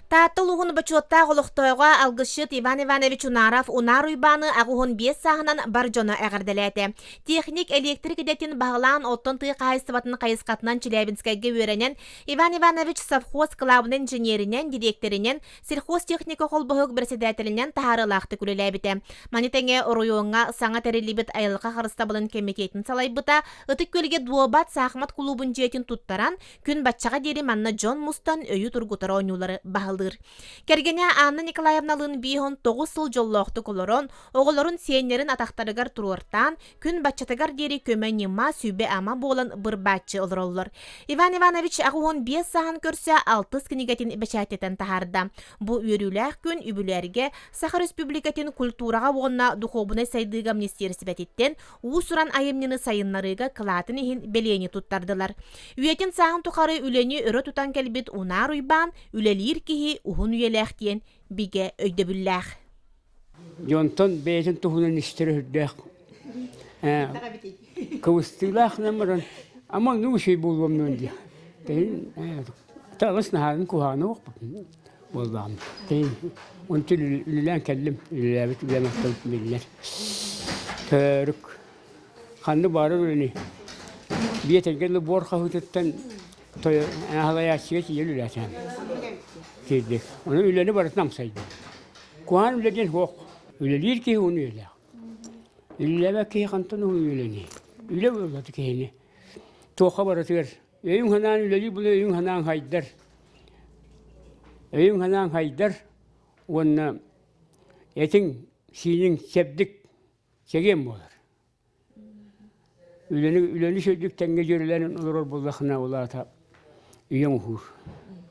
Таатта улууһун бочуоттаах олохтооҕо алгысчыт Иван Иванович Унаров Унаар Уйбааны 85 сааһынан бар дьоно эҕэрдэлээтэ. Техник электрик идэтин баһылаан оттон тыа хаһаайыстыбатын хайысхатынан Челябинскайга үөрэнэн Иван Иванович совхоз кылаабынай инженеринэн, дириэктэринэн, сельхозтехника холбоһук бэрэссэдээтэлинэн таһаарыылаахтык үлэлээбитэ. Маны тэҥэ оройуоҥҥа саҥа тэриллибит айылҕа харыстабылын кэмитиэтин салайбыта, Ытык Күөлгэ дуобат саахымат кулуубун дьиэтин туттаран, Күн баччаҕа диэри манна дьон мустан өйү тургутар оонньуулары баһылыыр. Кэргэнэ Анна Николаевналыын 59 сыл дьоллоохтук олорон, оҕолорун сиэннэрин атахтарыгар туруортаан, күн баччатыгар диэри көмө-ньыма, сүбэ-ама буолан бырбааччы олороллор. Иван Иванович 85 сааһын көрсө алтыс кинигэтин бэчээттэтэн таһаарда. Бу үөрүүлээх күн үбүлээргэ Саха Республикатын культураҕа уонна духуобунай сайдыыга министиэристибэтиттэн уус-уран айымньыны сайыннарыыга кылаатын иһин бэлиэни туттардылар. Үйэтин сааһын тухары үлэни өрө тутан кэлбит Унаар Уйбаан үлэлиир киһи уһун үйэлээх диэн бигэ өйдөбүллээх. Дьонтон бэйэтин туһунан истэрэ сүрдээх кыбыстыылаах баран ама ну үчүгэй буолуом диye. Тейин талыс наһаарын куһааны уохпут буоллаҕым. Тейин онтун үлэлээн кэллим, үлэлээбит үлэм аттан биллэр. Төрүк ханны баарар үлэни биэтэргэ буор хаһыытыттан аһалайааччыга тиийэн үлэлээтим. Киирдик. Ону үлэни барытын амсайдым. Куһаан үлэ диэн суох. Үлэлиир киһи уһун үйэлээх. Үлэлээбэт киһи хантан уһун үйэлэний? Үлэ буоллата киһини. Туохха барытыгар өйүҥ-санааҥ үлэлиир була өйүҥ-санааҥ хайдар. Өйүҥ-санааҥ хайдар уонна этиҥ, сииниҥ чэбдик, чэгиэн буолар. Үлэни, үлэни сөрдүк тэҥҥэ дьүөрэлээн олорор буоллаххына, ол аата үйэҥ уһуур.